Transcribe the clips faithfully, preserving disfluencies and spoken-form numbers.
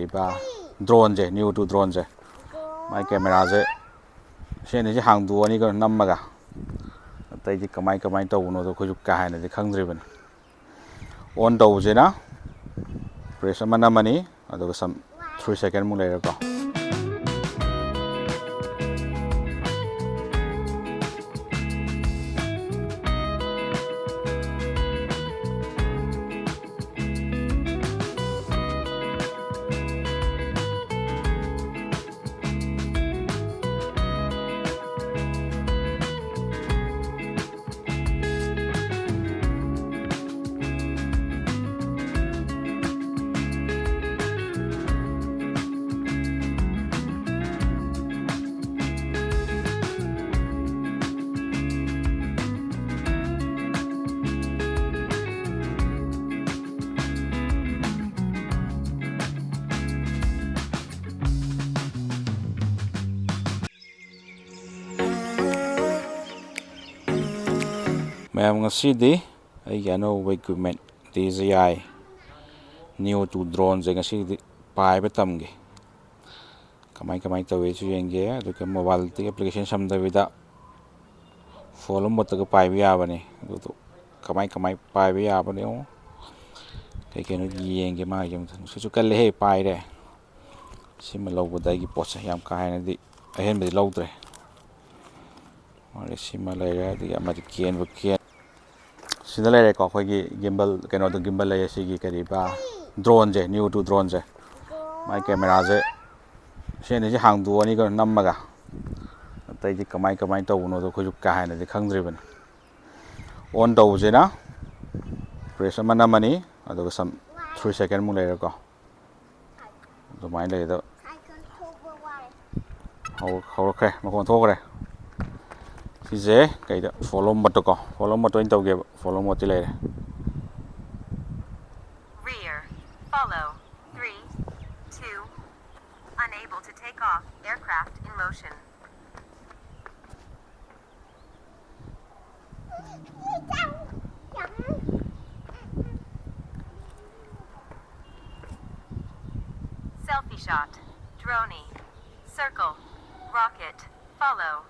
ꯀꯔꯤꯕ, ꯗ꯭ꯔꯣꯟꯁꯦ, ꯅꯤꯌꯣ ꯇꯨ ꯗ꯭ꯔꯣꯟꯁꯦ, ꯃꯥꯏ ꯀꯦꯃꯦꯔꯥꯁꯦ, ꯁꯤ ꯑꯅꯤꯁꯦ ꯍꯥꯡꯗꯣꯛꯑꯅꯤꯀꯣ ꯅꯝꯃꯒ꯫ ꯑꯇꯩꯗꯤ ꯀꯃꯥꯏ ꯀꯃꯥꯏꯅ ꯇꯧꯕꯅꯣꯗꯣ ꯑꯩꯈꯣꯏꯁꯨ ꯀꯥ ꯍꯦꯟꯅꯗꯤ ꯈꯪꯗ꯭ꯔꯤꯕꯅꯤ꯫ ꯑꯣꯟ ꯇꯧꯕꯁꯤꯅ ꯄ꯭ꯔꯦꯁ ꯑꯃ ꯅꯝꯃꯅꯤ, ꯑꯗꯨꯒ ꯁꯝ ꯊ꯭ꯔꯤ ꯁꯦꯀꯦꯟꯃꯨꯛ ꯂꯩꯔꯒꯀꯣ꯫ ꯃꯌꯥꯝ, ꯉꯁꯤꯗꯤ ꯑꯩꯒꯤ ꯑꯅꯧꯕ equipment, ꯗꯤ ꯖꯤ ꯑꯥꯏ ꯅꯤꯌꯣ ꯇꯨ ꯗ꯭ꯔꯣꯟꯁꯦ ꯉꯁꯤꯗꯤ ꯄꯥꯏꯕ ꯇꯝꯒꯦ꯫ ꯀꯃꯥꯏ ꯀꯃꯥꯏ ꯇꯧꯋꯦꯁꯨ ꯌꯦꯡꯒꯦ, ꯑꯗꯨꯒ ꯃꯣꯕꯥꯏꯜꯗꯒꯤ ꯑꯦꯄ꯭ꯂꯤꯀꯦꯁꯟ ꯁꯝꯗꯕꯤꯗ ꯐꯣꯜ ꯑꯃ ꯃꯣꯠꯇꯒ ꯄꯥꯏꯕ ꯌꯥꯕꯅꯦ꯫ ꯑꯗꯨꯗꯣ ꯀꯃꯥꯏ ꯀꯃꯥꯏ ꯄꯥꯏꯕ ꯌꯥꯕꯅꯣ, ꯀꯩ ꯀꯩꯅꯣ ꯌꯦꯡꯒꯦ꯫ ꯃꯥꯒꯤ ꯅꯨꯡꯁꯤꯠꯁꯨ ꯀꯜꯂꯦꯍꯦ, ꯄꯥꯏꯔꯦ꯫ ꯁꯤꯃ ꯂꯧꯕꯗ ꯑꯩꯒꯤ ꯄꯣꯠꯁꯦ ꯌꯥꯝ ꯀꯥ ꯍꯦꯟꯅꯗꯤ ꯑꯍꯦꯟꯕꯗꯤ ꯂꯧꯗ꯭ꯔꯦ꯫ ꯃꯥꯒꯤ ꯁꯤꯃ ꯂꯩꯔꯦ, ꯑꯗꯒꯤ ꯑꯃꯗꯤ ꯀꯦꯟꯕ ꯀꯦꯟ-, ꯁꯤꯗ ꯂꯩꯔꯦꯀꯣ, ꯑꯩꯈꯣꯏꯒꯤ ꯒꯤꯝꯕꯜ, ꯀꯩꯅꯣꯗꯣ, ꯒꯤꯝꯕꯜ ꯂꯩꯌꯦ, ꯁꯤꯒꯤ ꯀꯔꯤꯕ, ꯗ꯭ꯔꯣꯟꯁꯦ, ꯅꯤꯌꯣ ꯇꯨ ꯗ꯭ꯔꯣꯟꯁꯦ꯫ ꯃꯥꯏ ꯀꯦꯃꯦꯔꯥꯁꯦ, ꯁꯤ ꯑꯅꯤꯁꯦ ꯍꯥꯡꯗꯣꯛꯑꯅꯤꯀꯣ ꯅꯝꯃꯒ꯫ ꯑꯇꯩꯗꯤ ꯀꯃꯥꯏ ꯀꯃꯥꯏꯅ ꯇꯧꯕꯅꯣꯗꯣ ꯑꯩꯈꯣꯏꯁꯨ ꯀꯥ ꯍꯦꯟꯅꯗꯤ ꯈꯪꯗ꯭ꯔꯤꯕꯅꯤ꯫ ꯑꯣꯟ ꯇꯧꯕꯁꯤꯅ ꯄ꯭ꯔꯦꯁ ꯑꯃ ꯅꯝꯃꯅꯤ, ꯑꯗꯨꯒ ꯁꯝ ꯊ꯭ꯔꯤ ꯁꯦꯀꯦꯟꯃꯨꯛ ꯂꯩꯔꯒꯀꯣ꯫ ꯑꯗꯨꯃꯥꯏꯅ ꯂꯩꯗ꯫ ꯍꯧ-, ꯍꯧꯔꯛꯈ꯭ꯔꯦ, ꯃꯈꯣꯟ ꯊꯣꯛꯈ꯭ꯔꯦ꯫ ꯁꯤꯁꯦ ꯀꯩꯗ, ꯐꯣꯂꯣ ꯃꯣꯠꯇꯀꯣ, ꯐꯣꯂꯣ ꯃꯣꯠꯇ ꯑꯣꯏꯅ ꯇꯧꯒꯦꯕ꯫ ꯐꯣꯂꯣ ꯃꯣꯠꯇꯤ ꯂꯩꯔꯦ꯫ Rear, follow, three, two, unable to take off, aircraft in motion. Selfie shot. Droney. Circle. Rocket. Follow.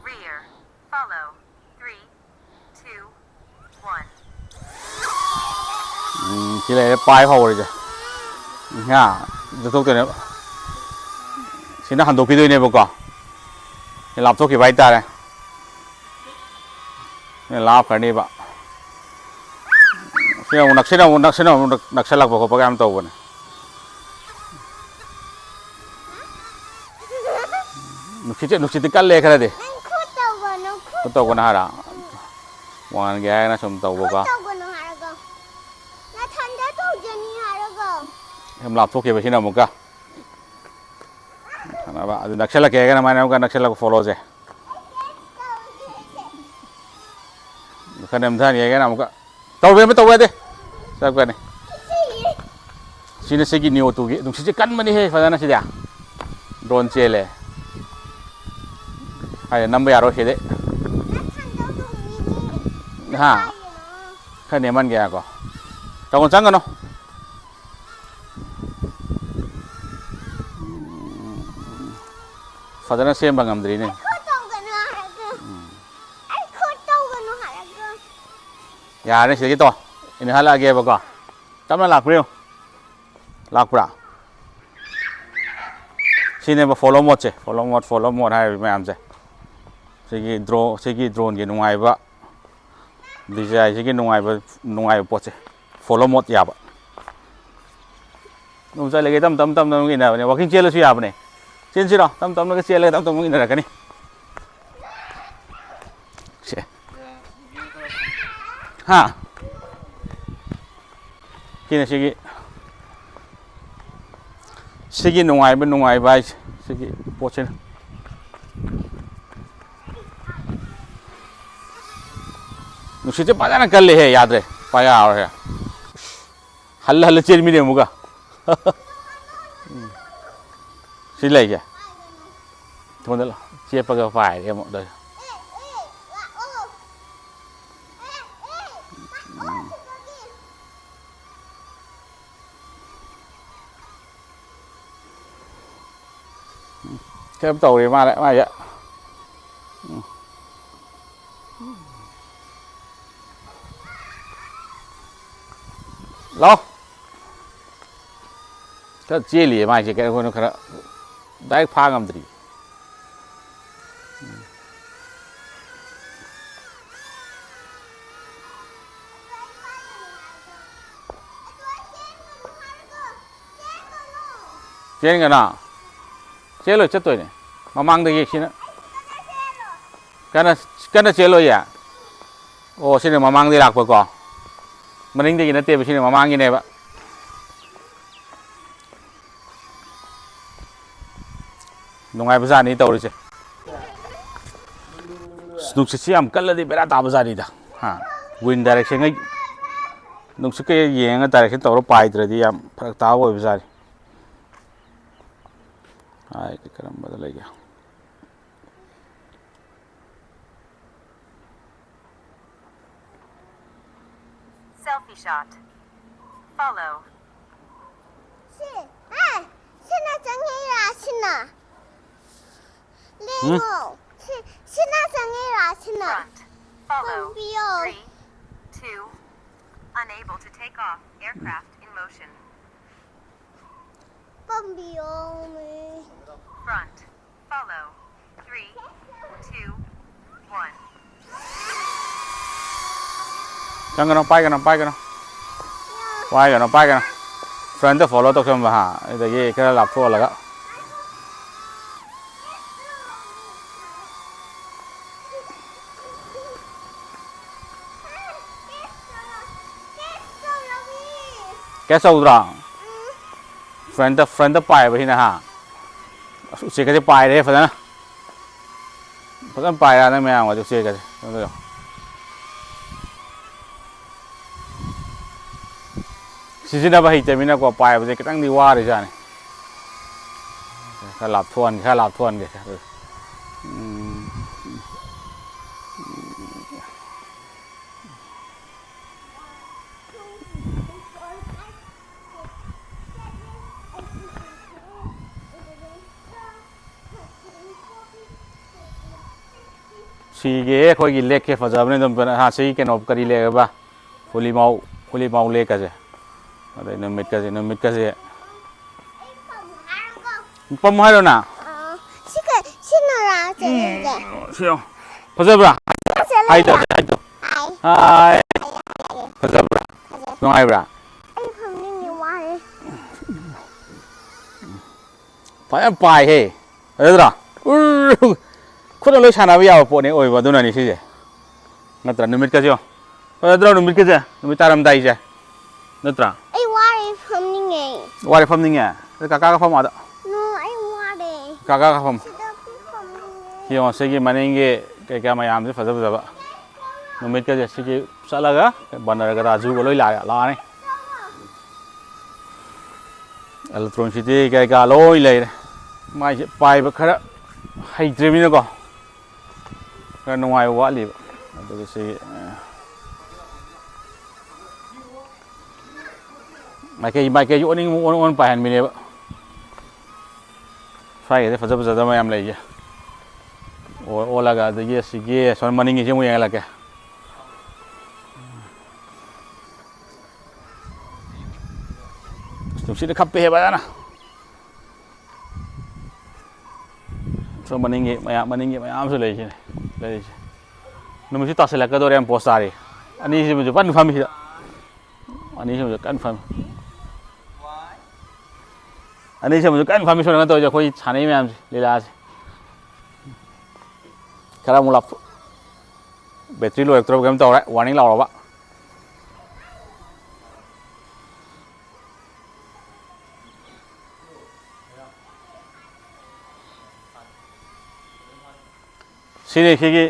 Rear. Follow. Three, two, one. ꯎꯝ, ꯁꯤ ꯂꯩꯔꯦ, ꯄꯥꯏ ꯍꯧꯔꯤꯁꯦ꯫ ꯍꯥ, ꯆꯠꯊꯣꯛꯇꯣꯏꯅꯦꯕ꯫ ꯁꯤꯅ ꯍꯟꯗꯣꯛꯈꯤꯗꯣꯏꯅꯦꯕꯀꯣ꯫ ꯁꯤ ꯂꯥꯞꯊꯣꯛꯈꯤꯕ ꯍꯥꯏꯇꯥꯔꯦ꯫ ꯁꯤꯅ ꯂꯥꯞꯈ꯭ꯔꯅꯤꯕ꯫ ꯁꯤꯅ ꯑꯃꯨꯛ ꯅꯛꯁꯤꯟꯅ ꯑꯃꯨꯛ, ꯅꯛꯁꯤꯟꯅ ꯑꯃꯨꯛ ꯅꯛꯁꯜꯂꯛꯄ ꯈꯣꯠꯄꯒ ꯌꯥꯝ ꯇꯧꯕꯅꯦ꯫ ꯅꯨꯡꯁꯤꯠꯁꯦ, ꯅꯨꯡꯁꯤꯠꯇꯤ ꯀꯜꯂꯦ ꯈꯔꯗꯤ꯫ ꯅꯪ ꯈꯨꯠ ꯇꯧꯒꯅꯨ, ꯈꯨꯠ ꯈꯨꯠ ꯇꯧꯒꯅꯨ ꯍꯥꯏꯔ꯫ ꯋꯥꯡꯍꯟꯒꯦ ꯍꯥꯏꯔꯒꯅ ꯁꯨꯝ ꯇꯧꯕꯀꯣ꯫ ꯇꯧꯒꯅꯨ ꯍꯥꯏꯔꯒ꯫ ꯅꯊꯟꯗ ꯇꯧꯖꯅꯤ ꯍꯥꯏꯔꯒ꯫ ꯌꯥꯝ ꯂꯥꯞꯊꯣꯛꯈꯤꯕ ꯁꯤꯅ ꯑꯃꯨꯛꯀ꯫ ꯈꯪꯉꯕ? ꯑꯗꯨ ꯅꯛꯁꯜꯂꯛꯀꯦ ꯍꯥꯏꯔꯒꯅ ꯃꯥꯏꯅ ꯑꯃꯨꯛꯀ ꯅꯛꯁꯜꯂꯛꯄ ꯐꯣꯂꯣꯁꯦ꯫ ꯈꯔ ꯅꯦꯝꯊꯍꯟꯒꯦ ꯍꯥꯏꯔꯒꯅ ꯑꯃꯨꯛꯀ꯫ ꯇꯧꯕ ꯑꯃ ꯇꯧꯕ ꯌꯥꯗꯦ꯫ ꯆꯠꯀꯅꯤ꯫ ꯁꯤꯅ ꯁꯤꯒꯤ ꯅꯤꯌꯣ ꯇꯨꯒꯤ꯫ ꯅꯨꯡꯁꯤꯠꯁꯦ ꯀꯟꯕꯅꯤꯍꯦ ꯐꯖꯅ ꯁꯤꯗꯤ꯫ ꯗ꯭ꯔꯣꯟ ꯆꯦꯜꯂꯦ꯫ ꯍꯥꯏꯗꯤ ꯅꯝꯕ ꯌꯥꯔꯣꯏ ꯁꯤꯗꯤ꯫ ꯅꯊꯟꯗ ꯇꯧꯅꯤꯡꯉꯤ꯫ ꯍꯥ? ꯀꯩꯅꯣ? ꯈꯔ ꯅꯦꯝꯍꯟꯒꯦ ꯉꯥꯏꯈꯣ꯫ ꯇꯥꯃꯣ ꯆꯪꯒꯅꯨ꯫ ꯐꯖꯅ ꯁꯦꯝꯕ ꯉꯝꯗ꯭ꯔꯤꯅꯦ꯫ ꯈꯨꯠ ꯇꯧꯒꯅꯨ ꯍꯥꯏꯔꯒ꯫ ꯑꯩ ꯈꯨꯠ ꯇꯧꯒꯅꯨ ꯍꯥꯏꯔꯒ꯫ ꯌꯥꯔꯦ, ꯁꯤꯗꯒꯤ ꯇꯣ꯫ ꯑꯩꯅ ꯍꯜꯂꯛꯑꯒꯦꯕꯀꯣ꯫ ꯇꯞꯅ ꯂꯥꯛꯄꯤꯌꯨ꯫ ꯂꯥꯛꯄ꯭ꯔꯥ? ꯁꯤꯅꯦꯕ ꯐꯣꯂꯣ ꯃꯣꯠꯁꯦ꯫ ꯐꯣꯂꯣ ꯃꯣꯠ, ꯐꯣꯂꯣ ꯃꯣꯠ ꯍꯥꯏꯔꯤꯕ ꯃꯌꯥꯝꯁꯦ꯫ ꯁꯤꯒꯤ ꯗ꯭ꯔꯣ-, ꯁꯤꯒꯤ ꯗ꯭ꯔꯣꯟꯒꯤ ꯅꯨꯡꯉꯥꯏꯕ, ꯗꯤ ꯖꯦ ꯑꯥꯏꯁꯤꯒꯤ ꯅꯨꯡꯉꯥꯏꯕ, ꯅꯨꯡꯉꯥꯏꯕ ꯄꯣꯠꯁꯦ꯫ ꯐꯣꯂꯣ ꯃꯣꯠ ꯌꯥꯕ꯫ ꯑꯗꯨꯝ ꯆꯠꯂꯒꯦ, ꯇꯞ ꯇꯞ ꯇꯞ ꯇꯞ ꯏꯟꯅꯕꯅꯦ꯫ ꯋꯥꯀꯤꯡ ꯆꯦꯜꯂꯁꯨ ꯌꯥꯕꯅꯦ꯫ ꯆꯦꯟꯁꯤꯔꯣ? ꯇꯞ ꯇꯞꯅꯒ ꯆꯦꯜꯂꯒ ꯇꯞ ꯇꯞꯅ ꯏꯟꯅꯔꯛꯀꯅꯤ꯫ ꯁꯦ꯫ ꯍꯥ? ꯁꯤꯅ ꯁꯤꯒꯤ, ꯁꯤꯒꯤ ꯅꯨꯡꯉꯥꯏꯕ, ꯅꯨꯡꯉꯥꯏꯕ ꯍꯥꯏꯁꯦ ꯁꯤꯒꯤ ꯄꯣꯠꯁꯤꯅ꯫ ꯅꯨꯡꯁꯤꯠꯁꯦ ꯐꯖꯅ ꯀꯜꯂꯦꯍꯦ, ꯌꯥꯗ꯭ꯔꯦ꯫ ꯄꯥꯏ ꯌꯥꯔꯣꯏꯍꯦ꯫ ꯍꯜꯂ ꯍꯜꯂ ꯆꯦꯟꯕꯤꯅꯦ ꯑꯃꯨꯛꯀ꯫ ꯎꯝ꯫ ꯁꯤ ꯂꯩꯒꯦ꯫ ꯁꯣꯝꯗ ꯂꯥꯎ꯫ ꯆꯦꯞꯄꯒ ꯄꯥꯏꯔꯦ ꯑꯃꯨꯛ꯫ ꯎꯝ꯫ ꯀꯩꯝ ꯇꯧꯔꯤ ꯃꯥꯜꯂꯦ ꯃꯥꯏꯁꯦ꯫ ꯎꯝ꯫ ꯂꯥꯎ꯫ ꯈꯔ ꯆꯦꯜꯂꯤꯌꯦ ꯃꯥꯏꯁꯦ, ꯀꯩꯅꯣ ꯈꯔ direct ꯐꯥ ꯉꯝꯗ꯭ꯔꯤ꯫ ꯆꯦꯟꯒꯅꯣ꯫ ꯆꯦꯜꯂꯣꯏ, ꯆꯠꯇꯣꯏꯅꯦ꯫ ꯃꯃꯥꯡꯗꯒꯤ ꯁꯤꯅ ꯀꯟꯅ, ꯀꯟꯅ ꯆꯦꯜꯂꯣꯏꯌꯦ꯫ ꯑꯣ, ꯁꯤꯅ ꯃꯃꯥꯡꯗꯒꯤ ꯂꯥꯛꯄꯀꯣ꯫ ꯃꯅꯤꯡꯗꯒꯤ ꯅꯠꯇꯦꯕ, ꯁꯤꯅ ꯃꯃꯥꯡꯒꯤꯅꯦꯕ꯫ ꯅꯨꯡꯉꯥꯏꯕꯖꯥꯠꯅꯤ ꯇꯧꯔꯤꯁꯦ꯫ ꯑꯁ, ꯅꯨꯡꯁꯤꯠꯁꯤ ꯌꯥꯝ ꯀꯜꯂꯗꯤ ꯕꯦꯔꯥ ꯇꯥꯕꯖꯥꯠꯅꯤꯗ꯫ ꯍꯥ? Wind direction ꯉꯩ, ꯅꯨꯡꯁꯤꯠꯀ ꯌꯦꯡꯉꯒ direction ꯇꯧꯔ ꯄꯥꯏꯗ꯭ꯔꯗꯤ ꯌꯥꯝ ꯐꯔꯛ ꯇꯥꯕ ꯑꯣꯏꯕꯖꯥꯠꯅꯤ꯫ ꯍꯥꯏꯗꯤ ꯀꯔꯝꯕꯗ ꯂꯩꯒꯦ? Selfie shot. Follow. ꯁꯤ, ꯑꯦ, ꯁꯤꯅ ꯆꯪꯉꯤꯔꯥ, ꯁꯤꯅ? ꯎꯝ? ꯂꯦꯡꯉꯣ꯫ ꯁꯤ, ꯁꯤꯅ ꯆꯪꯉꯤꯔꯥ, ꯁꯤꯅ? Front. Follow. ꯄꯣꯝꯕꯤꯌꯣ꯫ Three, two, unable to take off. Aircraft in motion. ꯄꯣꯝꯕꯤꯌꯣ, me. Front. Follow. Three, two, one. ꯆꯪꯒꯅꯣ, ꯄꯥꯏꯒꯅꯣ, ꯄꯥꯏꯒꯅꯣ꯫ ꯄꯥꯏꯒꯅꯣ, ꯄꯥꯏꯒꯅꯣ꯫ Front follow ꯇꯧꯁꯟꯕ, ꯍꯥ? ꯑꯗꯨꯗꯒꯤ ꯈꯔ ꯂꯥꯞꯊꯣꯛꯍꯜꯂꯒ꯫ Catch ꯇꯧꯗ꯭ꯔꯣ? Front, front ꯄꯥꯏꯕ ꯁꯤꯅ, ꯍꯥ? ꯑꯁ, ꯎꯆꯦꯛꯀꯁꯦ ꯄꯥꯏꯔꯦ ꯐꯖꯅ꯫ ꯐꯖꯅ ꯄꯥꯏꯔꯦ ꯅꯪ ꯃꯌꯥꯝꯒꯁꯦ ꯎꯆꯦꯛꯀꯁꯦ꯫ ꯑꯗꯨꯗꯣ꯫ ꯁꯤꯖꯤꯟꯅꯕ ꯍꯩꯇꯕꯅꯤꯅꯀꯣ, ꯄꯥꯏꯕꯁꯦ ꯈꯤꯇꯪꯗꯤ ꯋꯥꯔꯤꯖꯥꯠꯅꯤ꯫ ꯈꯔ ꯂꯥꯞꯊꯣꯛꯍꯟꯒꯦ, ꯈꯔ ꯂꯥꯞꯊꯣꯛꯍꯟꯒꯦ꯫ ꯎꯝ꯫ ꯁꯤꯒꯤ ꯑꯩꯈꯣꯏꯒꯤ ꯂꯦꯛꯁꯦ ꯐꯖꯕꯅꯤ ꯑꯗꯨꯝ꯫ ꯍꯥ, ꯁꯤꯒꯤ ꯀꯩꯅꯣ ꯀꯔꯤ ꯂꯦꯛ ꯍꯥꯏꯕ? ꯍꯨꯂꯤꯃꯥꯎ, ꯍꯨꯂꯤꯃꯥꯎ ꯂꯦꯛꯀꯁꯦ꯫ ꯑꯗꯩ ꯅꯨꯃꯤꯠꯀꯁꯦ, ꯅꯨꯃꯤꯠꯀꯁꯦ꯫ ꯄꯝꯃꯣ ꯍꯥꯏꯔꯣ ꯅꯪ? ꯑꯥ, ꯁꯤ ꯀꯩ-, ꯁꯤꯅꯔꯥ ꯆꯦ? ꯁꯤ ꯌꯦꯡꯉꯣ꯫ ꯐꯖꯕ꯭ꯔꯥ? ꯁꯤ ꯂꯩꯕ꯭ꯔꯥ? ꯍꯥꯏꯗꯣ, ꯍꯥꯏꯗꯣ꯫ ꯍꯥꯏ꯫ ꯍꯥꯏ꯫ ꯍꯥꯏ, ꯍꯥꯏ, ꯍꯥꯏ꯫ ꯐꯖꯕ꯭ꯔꯥ? ꯐꯖꯩ꯫ ꯅꯨꯡꯉꯥꯏꯕ꯭ꯔꯥ? ꯑꯩ ꯐꯝꯅꯤꯡꯉꯦ, ꯋꯥꯔꯦ꯫ ꯐꯖꯅ ꯄꯥꯏꯍꯦ꯫ ꯐꯖꯗ꯭ꯔꯣ? ꯎꯔ꯭ꯔ! ꯈꯨꯠꯅ ꯂꯣꯏ ꯁꯥꯟꯅꯕ ꯌꯥꯕ ꯄꯣꯠꯅꯤ ꯑꯣꯏꯕ, ꯑꯗꯨꯅꯅꯤ ꯁꯤꯁꯦ꯫ ꯅꯠꯇ꯭ꯔꯥ? ꯅꯨꯃꯤꯠꯀꯁꯦ ꯌꯦꯡꯉꯣ꯫ ꯐꯖꯗ꯭ꯔꯣ ꯅꯨꯃꯤꯠꯀꯁꯦ? ꯅꯨꯃꯤꯠ ꯇꯥꯔꯝꯗꯥꯏꯁꯦ꯫ ꯅꯠꯇ꯭ꯔꯥ? ꯑꯩ ꯋꯥꯔꯦ, ꯐꯝꯅꯤꯡꯉꯦ꯫ ꯋꯥꯔꯦ, ꯐꯝꯅꯤꯡꯉꯦ? ꯑꯗꯨ ꯀꯥꯀꯥꯒ ꯐꯝꯃꯣ ꯑꯥꯗ꯫ No, ꯑꯩ ꯋꯥꯔꯦ꯫ ꯀꯥꯀꯥꯒ ꯐꯝꯃꯣ꯫ ꯁꯤꯗ ꯐꯝꯅꯤꯡꯉꯦ꯫ ꯌꯦꯡꯉꯣ, ꯁꯤꯒꯤ ꯃꯅꯤꯡꯒꯤ ꯀꯩꯀꯥ ꯃꯌꯥꯝꯁꯦ ꯐꯖ ꯐꯖꯕ꯫ ꯅꯨꯃꯤꯠꯀꯁꯦ ꯁꯤꯒꯤ ꯆꯠꯂꯒ ꯕꯅꯔꯒꯗ ꯖꯨꯒ ꯂꯣꯏ ꯂꯥꯛꯑꯦ, ꯂꯥꯛꯑꯅꯤ꯫ Electricity ꯀꯩꯀꯥ ꯂꯣꯏ ꯂꯩꯔꯦ꯫ ꯃꯥꯏꯁꯦ ꯄꯥꯏꯕ ꯈꯔ ꯍꯩꯇ꯭ꯔꯤꯕꯅꯤꯅꯀꯣ, ꯈꯔ ꯅꯨꯡꯉꯥꯏꯕ ꯋꯥꯠꯂꯤꯕ꯫ ꯑꯗꯨꯒ ꯁꯤ, ꯑ, ꯃꯥꯏꯀꯩ, ꯃꯥꯏꯀꯩꯁꯨ ꯑꯣꯟꯅꯤꯡꯕ ꯑꯣꯟ ꯑꯣꯟ ꯄꯥꯏꯍꯟꯕꯤꯅꯦꯕ꯫ ꯁ꯭ꯋꯥꯏꯒꯤꯗꯤ ꯐꯖ ꯐꯖꯗꯕ ꯃꯌꯥꯝ ꯂꯩꯁꯦ꯫ ꯑꯣ-, ꯑꯣꯜꯂꯒ ꯑꯗꯒꯤ ꯑꯁꯤꯒꯤ ꯁꯣꯝ ꯃꯅꯤꯡꯒꯤꯁꯦ ꯑꯃꯨꯛ ꯌꯦꯡꯍꯜꯂꯛꯀꯦ꯫ ꯑꯁ, ꯅꯨꯡꯁꯤꯠꯅ ꯈꯞꯄꯦꯍꯦ ꯐꯖꯅ꯫ ꯁꯣꯝ ꯃꯅꯤꯡꯒꯤ ꯃꯌꯥꯝ, ꯃꯅꯤꯡꯒꯤ ꯃꯌꯥꯝꯁꯨ ꯂꯩꯁꯤꯅꯦ, ꯂꯩꯔꯤꯁꯦ꯫ ꯅꯨꯃꯤꯠꯁꯨ ꯇꯥꯁꯤꯜꯂꯛꯀꯗꯧꯔꯦ, ꯌꯥꯝ ꯄꯣꯁ ꯇꯥꯔꯤ꯫ ꯑꯅꯤꯁꯤꯃꯁꯨ ꯐꯟ ꯐꯝꯃꯤꯁꯤꯗ꯫ ꯑꯅꯤꯁꯤꯃꯁꯨ ꯀꯟꯅ ꯐꯝꯃꯤ꯫ ꯑꯅꯤꯁꯤꯃꯁꯨ ꯀꯟꯅ ꯐꯝꯃꯤ꯫ ꯁꯣꯝꯗ ꯇꯧꯔꯤꯁꯦ ꯑꯩꯈꯣꯏ ꯁꯥꯟꯅꯩ ꯃꯌꯥꯝꯁꯦ, ꯂꯤꯂꯥꯁꯦ꯫ ꯈꯔ ꯑꯃꯨꯛ ꯂꯥꯞꯊꯣꯛ-, ꯕꯦꯇ꯭ꯔꯤ ꯂꯣꯏꯔꯛꯇ꯭ꯔꯕ ꯀꯩꯅꯣꯝ ꯇꯧꯔꯦ, ꯋꯥꯔꯅꯤꯡ ꯂꯥꯎꯔꯕ꯫ ꯁꯤꯅꯤ ꯁꯤꯒꯤ,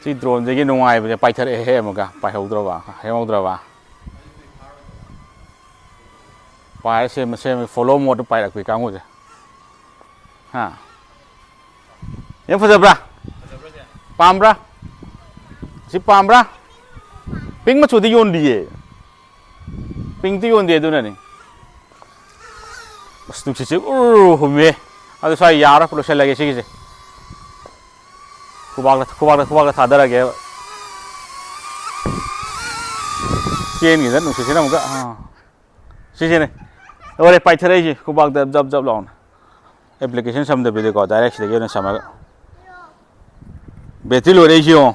ꯁꯤ ꯗ꯭ꯔꯣꯟꯁꯤꯒꯤ ꯅꯨꯡꯉꯥꯏꯕꯁꯦ꯫ ꯄꯥꯏꯊꯔꯛꯑꯦꯍꯦ ꯑꯃꯨꯛꯀ, ꯄꯥꯏꯍꯧꯗ꯭ꯔꯕ, ꯍꯦꯡꯍꯧꯗ꯭ꯔꯕ꯫ ꯄꯥꯏꯔ ꯁꯦꯝꯃ ꯁꯦꯝꯃ follow mode ꯇ ꯄꯥꯏꯔꯛꯄꯤ ꯀꯥꯡꯕꯨꯁꯦ꯫ ꯍꯥ? ꯌꯥꯝ ꯐꯖꯕ꯭ꯔꯥ? ꯄꯥꯝꯕ꯭ꯔꯥ? ꯁꯤ ꯄꯥꯝꯕ꯭ꯔꯥ? Pink ꯃꯆꯨꯗꯤ ꯌꯣꯟꯗꯤꯌꯦ꯫ Pink ꯇꯤ ꯌꯣꯟꯗꯦ, ꯑꯗꯨꯅꯅꯤ꯫ ꯑꯁ, ꯅꯨꯡꯁꯤꯠꯁꯦ ꯎꯔ ꯍꯨꯝꯃꯦ꯫ ꯑꯗꯨ ꯁ꯭ꯋꯥꯏ ꯌꯥꯔꯣꯏ, ꯂꯣꯏꯁꯤꯜꯂꯒꯦ ꯁꯤꯒꯤꯁꯦ꯫ ꯈꯨꯕꯥꯛꯇ ꯈꯨꯕꯥꯛꯇ ꯈꯨꯕꯥꯛꯇ ꯊꯥꯗꯔꯒꯦꯕ꯫ ꯆꯦꯟꯈꯤꯗ ꯅꯨꯡꯁꯤꯠꯁꯤꯅ ꯑꯃꯨꯛꯀ ꯑꯥ꯫ ꯁꯤꯁꯤꯅꯦ꯫ ꯂꯣꯏꯔꯦ ꯄꯥꯏꯊꯔꯛꯏꯁꯦ ꯈꯨꯕꯥꯛꯇ ꯖꯞ ꯖꯞ ꯂꯥꯎꯅ꯫ ꯑꯦꯄ꯭ꯂꯤꯀꯦꯁꯟ ꯁꯝꯗꯕꯤꯗꯀꯣ ꯗꯥꯏꯔꯦꯛ ꯁꯤꯗꯒꯤ ꯑꯣꯏꯅ ꯁꯝꯃꯒ꯫ ꯕꯦꯇ꯭ꯔꯤ ꯂꯣꯏꯔꯛꯏꯁꯤ ꯌꯦꯡꯉꯣ꯫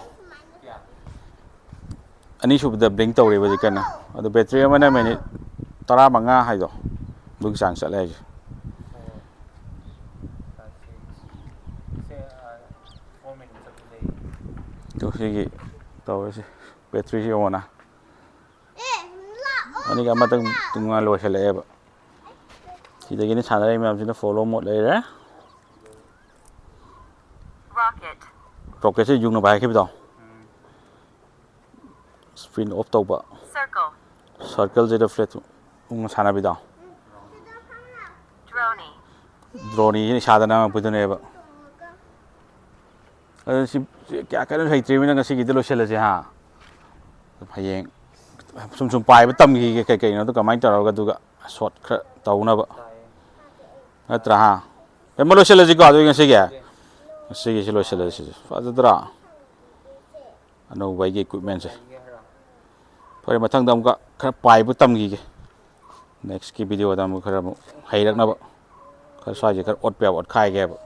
ꯑꯅꯤꯁꯨꯕꯗ ꯕ꯭ꯂꯤꯡ ꯇꯧꯔꯤꯕ ꯍꯧꯖꯤꯛ ꯀꯟꯅ꯫ ꯑꯗꯣ ꯕꯦꯇ꯭ꯔꯤ ꯑꯃꯅ ꯃꯤꯅꯤꯠ ꯇꯔꯥꯃꯉꯥ ꯍꯥꯏꯗꯣ ꯑꯗꯨꯒꯤ ꯆꯥꯡ ꯆꯠꯂꯦ ꯍꯥꯏꯁꯦ꯫ ꯑꯗꯣ ꯁꯤꯒꯤ ꯇꯧꯔꯤꯁꯦ ꯕꯦꯇ꯭ꯔꯤꯁꯤ ꯌꯦꯡꯉꯣꯅ꯫ ꯑꯅꯤꯒ ꯑꯃꯇꯪ ꯇꯨꯡꯉ ꯂꯣꯏꯁꯤꯜꯂꯛꯑꯦꯕ꯫ ꯁꯤꯗꯒꯤꯅꯤ ꯁꯥꯟꯅꯔꯛꯏ ꯃꯌꯥꯝꯁꯤꯅ ꯐꯣꯂꯣ ꯃꯣꯠ ꯂꯩꯔꯦ꯫ Rocket. ꯔꯣꯀꯦꯠꯁꯦ ꯌꯨꯡꯅ ꯄꯥꯏꯈꯤꯕꯗꯣ꯫ ꯁ꯭ꯀ꯭ꯔꯤꯟ ꯑꯣꯐ ꯇꯧꯕ꯫ Circle. ꯁꯔꯀꯜꯁꯤꯗ ꯐ꯭ꯂꯦꯠ ꯎꯡꯅ ꯁꯥꯟꯅꯕꯤꯗꯣ꯫ Droney. ꯗ꯭ꯔꯣꯅꯤꯁꯤꯅ ꯏꯁꯥꯗ ꯅꯝꯃꯛꯄꯗꯨꯅꯦꯕ꯫ ꯑꯗꯨ ꯁꯤ ꯁꯤ ꯀꯌꯥ ꯀꯟꯅ ꯍꯩꯇ꯭ꯔꯤꯕꯅꯤꯅ ꯉꯁꯤꯒꯤꯗꯤ ꯂꯣꯏꯁꯤꯜꯂꯁꯦ ꯍꯥ꯫ ꯍꯌꯦꯡ ꯁꯨꯝ ꯁꯨꯝ ꯄꯥꯏꯕ ꯇꯝꯈꯤꯒꯦ ꯀꯩ ꯀꯩꯅꯣꯗꯣ ꯀꯃꯥꯏꯅ ꯇꯧꯔꯒ ꯑꯗꯨꯒ ꯁꯣꯠ ꯈꯔ ꯇꯧꯅꯕ꯫ ꯅꯠꯇ꯭ꯔꯥ ꯍꯥ? ꯑꯦ, ꯃ ꯂꯣꯏꯁꯤꯜꯂꯁꯤꯀꯣ ꯑꯗꯨꯒꯤ ꯉꯁꯤꯒꯤ꯫ ꯉꯁꯤꯒꯤꯁꯤ ꯂꯣꯏꯁꯤꯜꯂꯁꯤ꯫ ꯐꯖꯗ꯭ꯔꯥ? ꯑꯅꯧꯕ ꯑꯩꯒꯤ ꯏꯀ꯭ꯋꯤꯞꯃꯦꯟꯁꯦ꯫ ꯐꯔꯦ, ꯃꯊꯪꯗ ꯑꯃꯨꯛꯀ ꯈꯔ ꯄꯥꯏꯕ ꯇꯝꯈꯤꯒꯦ꯫ ꯅꯦꯛꯁꯀꯤ ꯚꯤꯗꯤꯑꯣꯗ ꯑꯃꯨꯛ ꯈꯔ ꯑꯃꯨꯛ ꯍꯩꯔꯛꯅꯕ꯫ ꯈꯔ ꯁ꯭ꯋꯥꯏꯁꯦ ꯈꯔ ꯑꯣꯠꯄ ꯌꯥꯕ ꯑꯣꯠꯈꯥꯏꯒꯦꯕ꯫